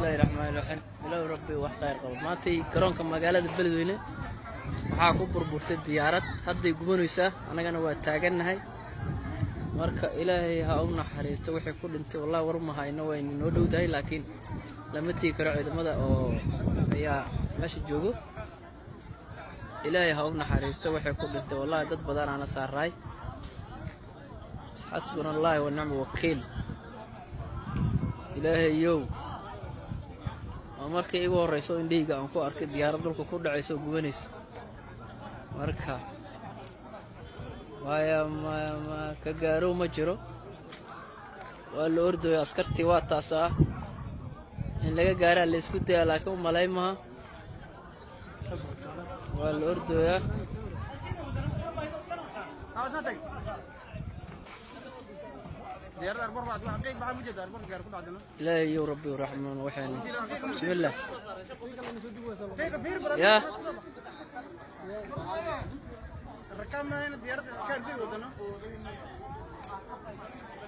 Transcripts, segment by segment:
Bismillaahi raxmaani raxiim. Bilow Rabbi wax khayr qabo. Maantay garoonka magaalada Beledweyne waxaa ku burburtay diyaarad, hadday gubanaysaa, annagana waa taagannahay. Marka Ilaahay ha u naxariisto wixii ku dhintay. Wallahi war ma hayno, waynu noo dhowdahay, laakiin lama tigi karo, ciidamada oo ayaa meesha joogo. Ilaahay ha u naxariisto wixii ku dhintay. Wallahi dad badan aana saaraay. Xasbuna Allaahi wa nicma wakiil. Ilaahayow, waa markii igu horrayso indhahayga aan ku arkay diyaarad dhulka ku dhacayso oo gubanayso. Marka waaya ma ka gaarow ma jiro, waa la ordooya. Askartii waa taas ah, in laga gaaraa la isku dayaa, laakiin u malay maha. Waa la ordooyaa. Ilaahayow Rabbi raxmaan waxaynu bismillaah yaa.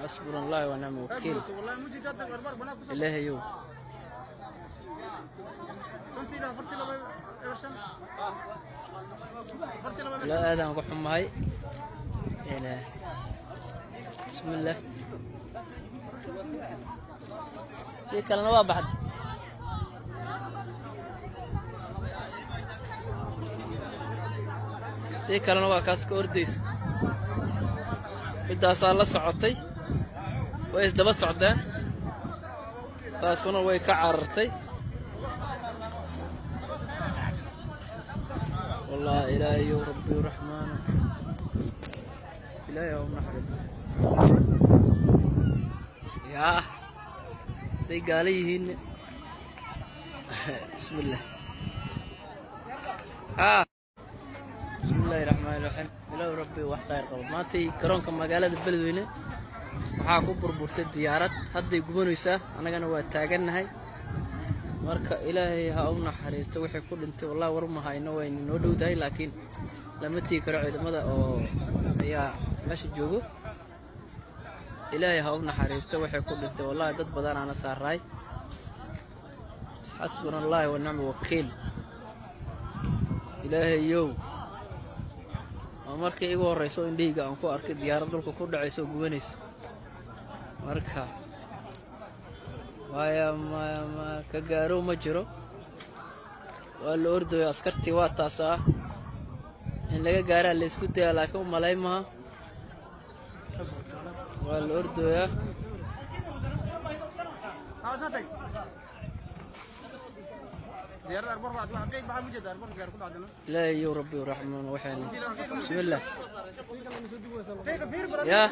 Xasbuna Allahi wa nicma wakiil. Ilaahayow, la aadaan uga xumahay. Bismillaah, kii kalena waa baxday. Tii kalena waa kaas ka ordayso, middaasaa la socotay, way isdaba socdeen, taasuna way ka carartay. Wallahi Ilaahayow Rabbi raxmaano, Ilaahay ha u naxariiso. Yaa hadday gaalo yihiin. Bismillaah. Bismillaahi raxmaani raxiim. Bilow Rabbi wax khayr qabo. Maantay garoonka magaalada Beledweyne waxaa ku burburtay diyaarad, hadday gubanaysaa, annagana waa taagannahay. Marka Ilaahay ha u naxariisto wixii ku dhintay. Wallahi war ma hayno, waynu noo dhowdahay, laakiin lama tigi karo, ciidamada oo ayaa meesha joogo. Ilaahay ha u naxariisto wixii ku dhintay. Wallahi dad badan aana saaraay. Xasbuna Allaahi wa nicma wakiil. Ilaahayow, waa markii igu horrayso indhahayga aan ku arkay diyaarad dhulka ku dhacayso oo gubanayso. Marka waaya ma ka gaarow ma jiro, waa la ordooya. Askartii waa taas ah, in laga gaaraa la isku dayaa, laakiin u malay maha. Waa la ordooyaa. Ilaahayow Rabbi raxmaan waxaynu bismillaah yaa.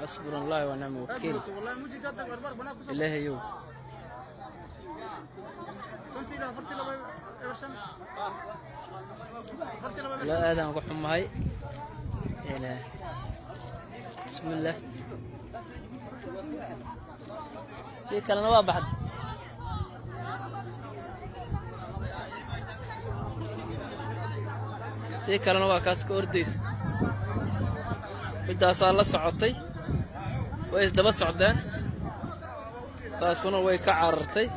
Xasbuna Allaahi wa nicma wakiil. Ilaahayow, la aadaan uga xumahay. Bismillaah, kii kalena waa baxday. Tii kalena waa kaas ka ordayso, middaasaa la socotay, way isdaba socdeen, taasuna way ka carartay.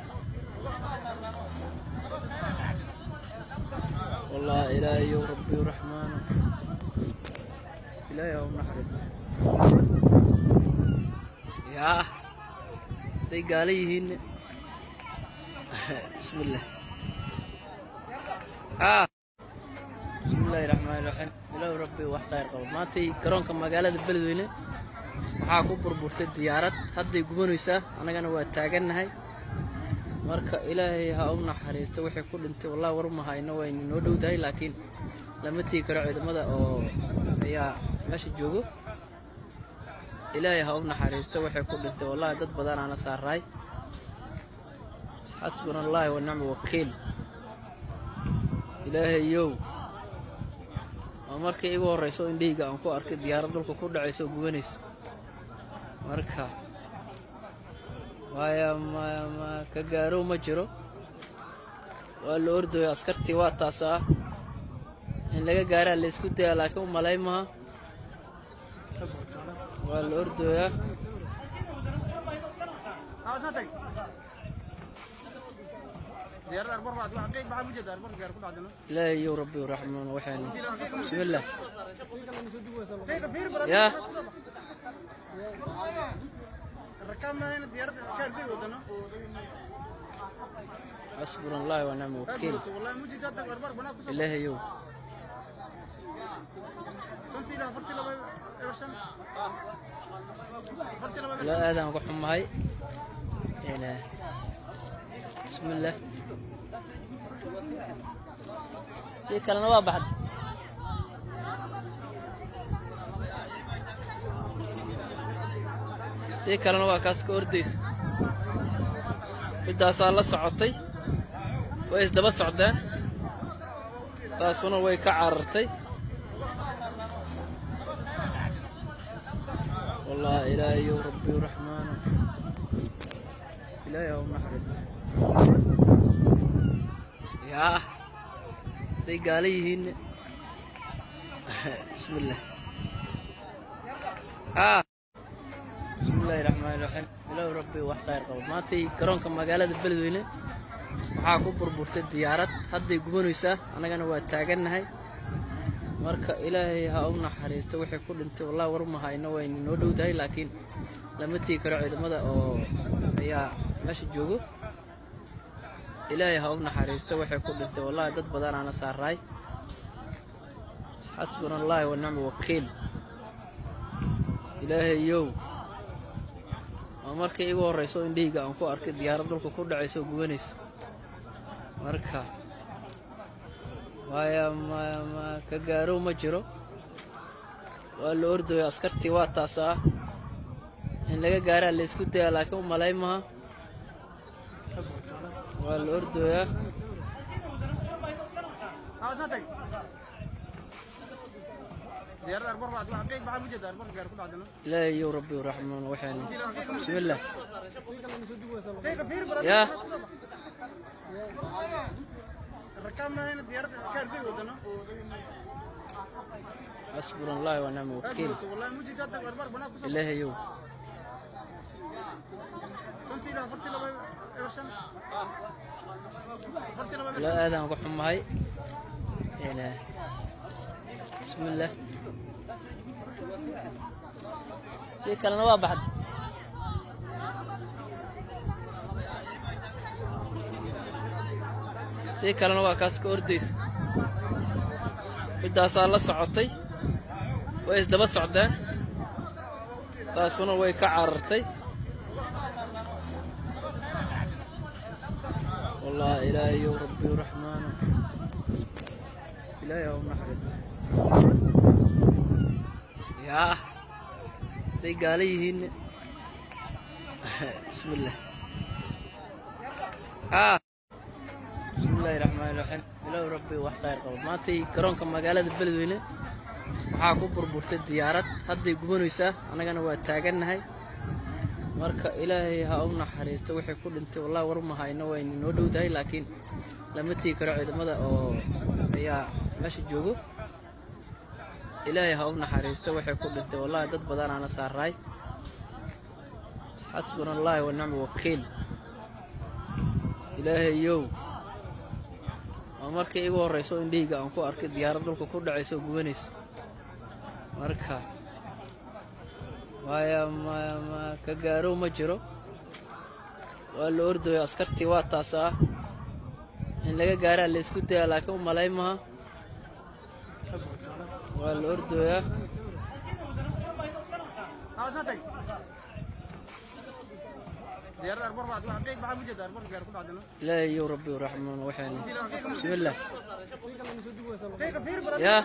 Wallahi Ilaahayow Rabbi raxmaano, Ilaahay ha u naxariiso. Yaa hadday gaalo yihiin. Bismillaah. Bismillaahi raxmaani raxiim. Bilow Rabbi wax khayr qabo. Maantay garoonka magaalada Beledweyne waxaa ku burburtay diyaarad, hadday gubanaysaa, annagana waa taagannahay. Marka Ilaahay ha u naxariisto wixii ku dhintay. Wallahi war ma hayno, waynu noo dhowdahay, laakiin lama tigi karo, ciidamada oo ayaa meesha joogo. Ilaahay ha u naxariisto wixii ku dhintay. Wallahi dad badan aana saaraay. Xasbuna Allaahi wa nicma wakiil. Ilaahayow, waa markii igu horrayso indhahayga aan ku arkay diyaarad dhulka ku dhacayso oo gubanayso. Marka waaya ma ka gaarow ma jiro, waa la ordooya. Askartii waa taas ah, in laga gaaraa la isku dayaa, laakiin u malay maha. Waa la ordooyaa. Ilaahay yow rabbi raxmaan waxaynu bismillaah yaa xasbuna allahi wa nicma wakiil. Ilaahayow la aadaan uga xumahay. Bismillaah tii kalena waa baxday. Tii kalena waa kaas ka ordaysa. Middaasaa la socotay, way isdaba socdeen, taasuna way ka carartay. Wallahi ilaahayow rabbi raxmaano, ilaahay ha u naxariiso. Yaa hadday gaala yihiinne bismillaah. Bismillahi raxmaani raxiim. Ilaahu rabbi wax khayr qabo. Maantay garoonka magaalada Beledweyne waxaa ku burburtay diyaarad, hadday gubanaysaa, annagana waa taagannahay. Marka ilaahay ha u naxariisto wixii ku dhintay. Wallahi war ma hayno, wayna noo dhow tahay, laakiin lama tigi karo, ciidamada oo ayaa meesha joogo. Ilaahay ha u naxariisto wixii ku dhintay. Wallahi dad badanaana saaraay. Xasbuna allahi wa nicma wakiil. Ilaahayow waa markii igu horrayso indhahayga aan ku arkay diyaarad dhulka ku dhacayso oo gubanayso. Marka maya maya ma ka gaarow ma jiro. Waa la ordooya. Askartii waa taasaa. In laga gaaraa la isku dayaa, laakiin u malay maha. Waa la ordooyaa. Ilaahayow rabbi raxmaan waxaynu bismillaah yaa xasbuna allahi wa nicma wakiil. Ilaahayow la aadaan uga xumahay. Bismillaah tii kalena waa baxday. Tii kalena waa kaas ka ordaysa. Middaasaa la socotay, way isdaba socdeen, taasuna way ka carartay. Wallahi ilaahayow rabbi raxmaano, ilaahay ha u naxariiso. Yaa hadday gaala yihiinne bismillaah. Bismillahi raxmaani raxiim. Ilaahu rabbi wax khayr qabo. Maantay garoonka magaalada Beledweyne waxaa ku burburtay diyaarad, hadday gubanaysaa, annagana waa taagannahay. Marka ilaahay ha u naxariisto wixii ku dhintay. Wallahi war ma hayno, wayna noo dhow tahay, laakiin lama tigi karo, ciidamada oo ayaa meesha joogo. Ilaahay ha u naxariisto wixii ku dhintay. Wallahi dad badanaana saaraay. Xasbuna allahi wa nicma wakiil. Ilaahayow waa markii igu horrayso indhahayga aan ku arkay diyaarad dhulka ku dhacayso oo gubanayso. Marka maya maya ma ka gaarow ma jiro. Waa la ordooya. Askartii waa taasaa. In laga gaaraa la isku dayaa, laakiin u malay maha. Waa la ordooyaa. Ilaahayow rabbi raxmaan waxaynu bismillaah yaa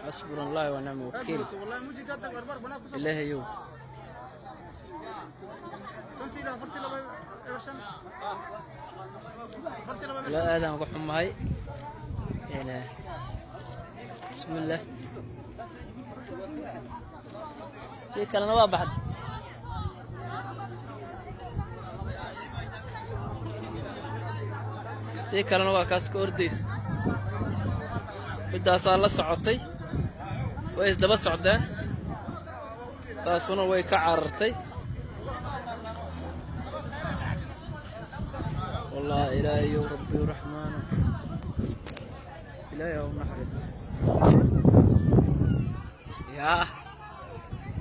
xasbuna allahi wa nicma wakiil. Ilaahayow la aadaan uga xumahay. Bismillaah tii kalena waa baxday. Tii kalena waa kaas ka ordaysa. Midaasaa la socotay, way isdaba socdeen, taasuna way ka carartay. Wallahi ilaahayow rabbi raxmaano, ilaahay ha u naxariiso. Yaa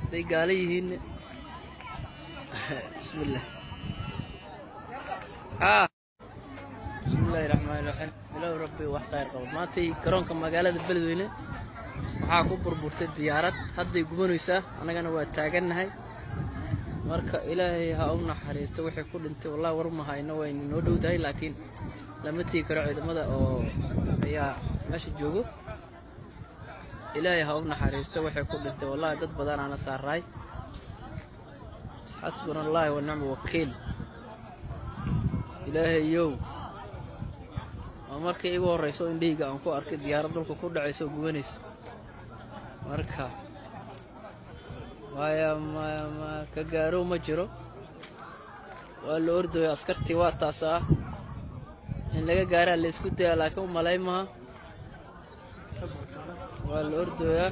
hadday gaalo yihiinne, bismillah. Bismillahi raxmaani raxiim. Bilow rabbi wax khayr qabo. Maantay garoonka magaalada Beledweyne waxaa ku burburtay diyaarad, hadday gubanaysaa, annagana waa taagannahay. Marka ilaahay ha u naxariisto wixii ku dhintay. Wallahi war ma hayno, waynu noo dhowdahay, laakiin lama tigi karo, ciidamada oo ayaa meesha joogo. Ilaahay ha u naxariisto wixii ku dhintay. Wallahi dad badan aana saaraay. Xasbuna allahi wa nicma wakiil. Ilaahayow, waa markii igu horrayso indhahayga aan ku arkay diyaarad dhulka ku dhacayso oo gubanayso. Marka maya maya ma ka gaaro ma jiro, waa la ordayo. Askartii waa taas ah, in laga gaaraa la isku dayaa, laakiin u malay maha. Waa la ordayaa.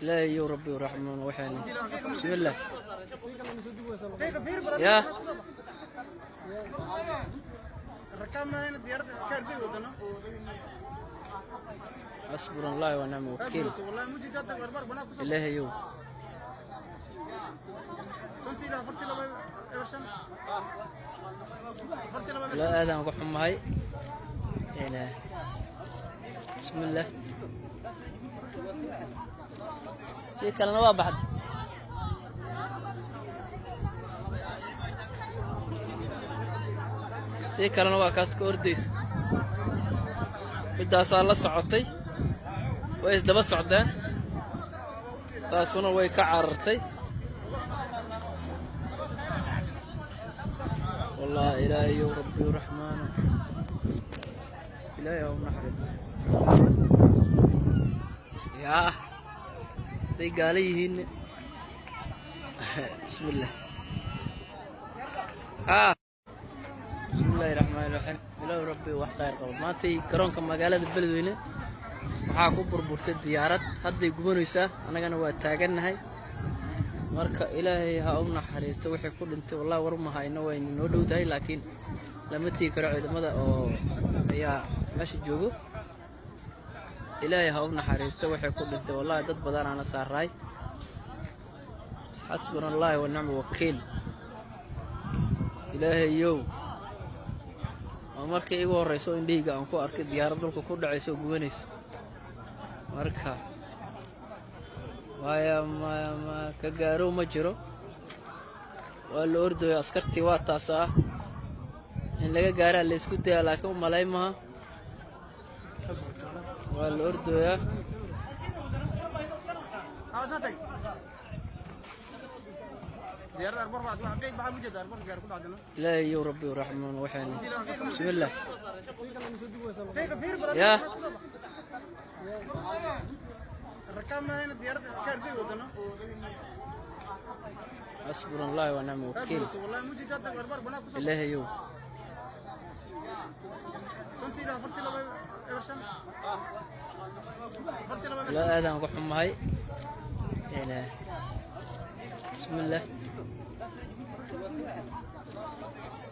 Ilaahayow rabbi raxmaan, waxayna bismillah. Yaa xasbuna allahi wa nicma wakiil. Ilaahayow, la aadaan uga xumahay. Bismillah. Kii kalena waa baxday. Tii kalena waa kaas ka ordaysa. Midaasaa la socotay, way isdaba socdeen, taasuna way ka carartay. Wallahi ilaahayow rabbi raxmaano, ilaahay ha u naxariiso. Yaa hadday gaalo yihiinne, bismillah. Bismillahi raxmaani raxiim. Bilow rabbi wax khayr qabo. Maantay garoonka magaalada Beledweyne waxaa ku burburtay diyaarad, hadday gubanaysaa, annagana waa taagannahay. Marka ilaahay ha u naxariisto wixii ku dhintay. Wallahi war ma hayno, waynu noo dhowdahay, laakiin lama tigi karo, ciidamada oo ayaa meesha joogo. Ilaahay ha u naxariisto wixii ku dhintay. Wallahi dad badan aana saaraay. Xasbuna allahi wa nicma wakiil. Ilaahayow, waa markii igu horrayso indhahayga aan ku arkay diyaarad dhulka ku dhacayso oo gubanayso. Marka maya maya ma ka gaaro ma jiro, waa la ordayo. Askartii waa taas ah, in laga gaaraa la isku dayaa, laakiin u malay maha. Waa la ordayaa. Ilaahayow rabbi raxmaan, waxayna bismillah. Yaa xasbuna allahi wa nicma wakiil. Ilaahayow, la aadaan uga xumahay. Bismillah.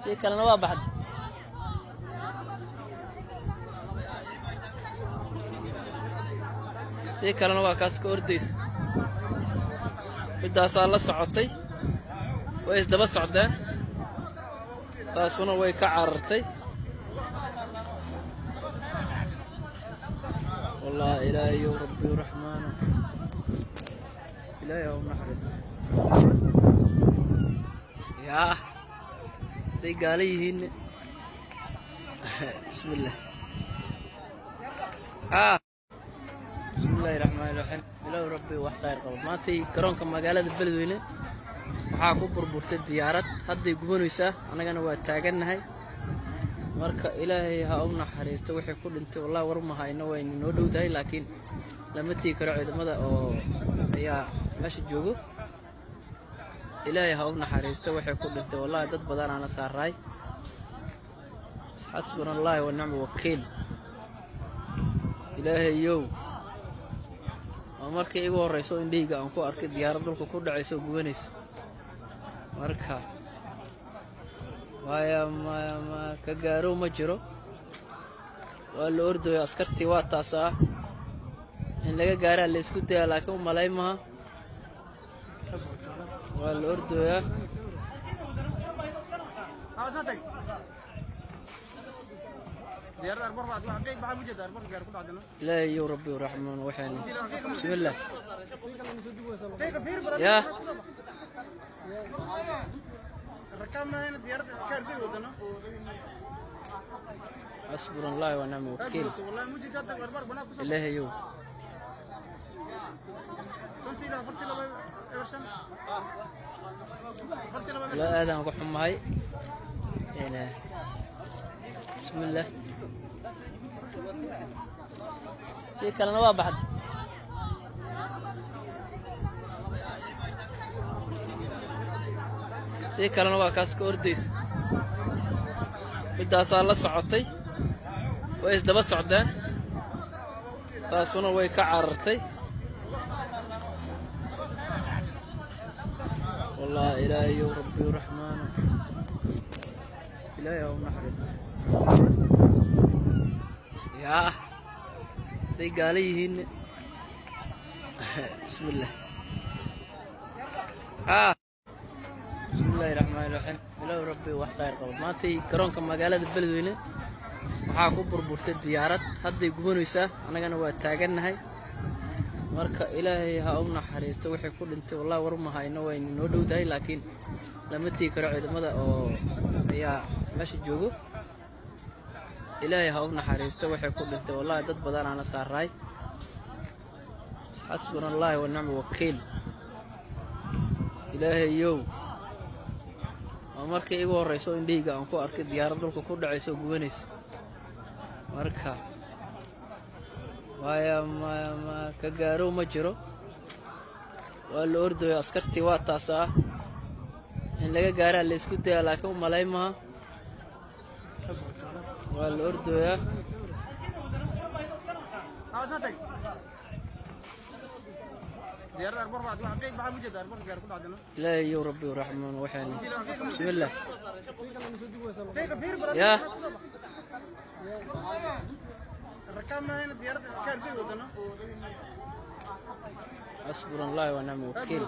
Kii kalena waa baxday. Tii kalena waa kaas ka ordaysa. Midaasaa la socotay, way isdaba socdeen, taasuna way ka carartay. Wallahi ilaahayow rabbi raxmaano, ilaahay ha u naxariiso. Yaa hadday gaalo yihiinne, bismillah. Bismillahi raxmaani raxiim. Bilow rabbi wax khayr qabo. Maantay garoonka magaalada Beledweyne waxaa ku burburtay diyaarad, hadday gubanaysaa, annagana waa taagannahay. Marka ilaahay ha u naxariisto wixii ku dhintay. Wallahi war ma hayno, waynu noo dhowdahay, laakiin lama tigi karo, ciidamada oo ayaa meesha joogo. Ilaahay ha u naxariisto waxay ku dhintay. Wallaahi dad badan aana saaraay. Xasbuna allaahi wa nicma wakiil. Ilaahayow, waa markii igu horrayso indhahayga aan ku arkay diyaarad dhulka ku dhacayso oo gubanayso. Marka maya maya ma ka gaarow ma jiro. Waa la ordayo, askartii waa taas ah. In laga gaaraa la isku dayaa, laakiin u malay maha. Waa la ordayaa. Ilaahayow rabbi raxmaan waxaynu bismillaah yaa. Xasbuna allaahi wa nicma wakiil. Ilaahayow, la aadaan uga xumahay. Bismillaah, kii kalena waa baxday. Tii kalena waa kaas ka ordaysa. Middaasaa la socotay, way isdaba socdeen, taasuna way ka carartay. Wallaahi ilaahayow rabbi raxmaano, ilaahay ha u naxariisto. Yaa hadday gaalo yihiin. Bismillaah. Bismillahi raxmaani raxiim. Bilow rabbi wax khayr qabo. Maantay garoonka magaalada Beledweyne waxaa ku burburtay diyaarad, hadday gubanaysaa, annagana waa taagannahay. Marka ilaahay ha u naxariisto wixii ku dhintay. Wallahi war ma hayno, waynu noo dhowdahay, laakiin lama tigi karo, ciidamada oo ayaa meesha joogo. Ilaahay ha u naxariisto wixii ku dhintay. Wallahi dad badan aana saaraay. Xasbuna allaahi wa nicma wakiil. Ilaahayow, waa markii igu horrayso indhahayga aan ku arkay diyaarad dhulka ku dhacayso oo gubanayso. Marka maya maya ma ka gaarow ma jiro. Waa la ordayo, askartii waa taas ah. In laga gaaraa la isku dayaa, laakiin u malay maha. Waa la ordayaa. Ilaahayow rabbi raxmaan waxaynu bismillaah yaa. Xasbuna allaahi wa nicma wakiil.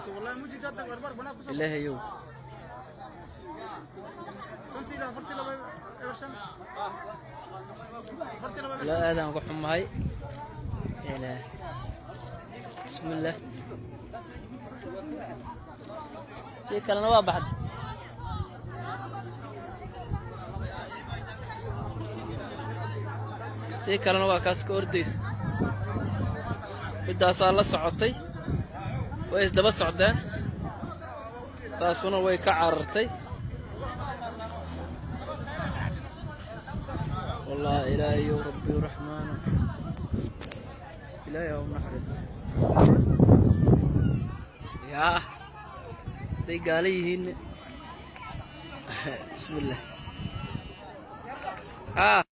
Ilaahayow, la aadaan uga xumahay. Bismillaah, kii kalena waa baxday. Tii kalena waa kaas ka ordaysa. Middaasaa la socotay, way isdaba socdeen, taasuna way ka carartay. Wallaahi ilaahayow rabbi raxmaano, ilaahay ha u naxariisto. Yaa hadday gaalo yihiin. Bismillaah.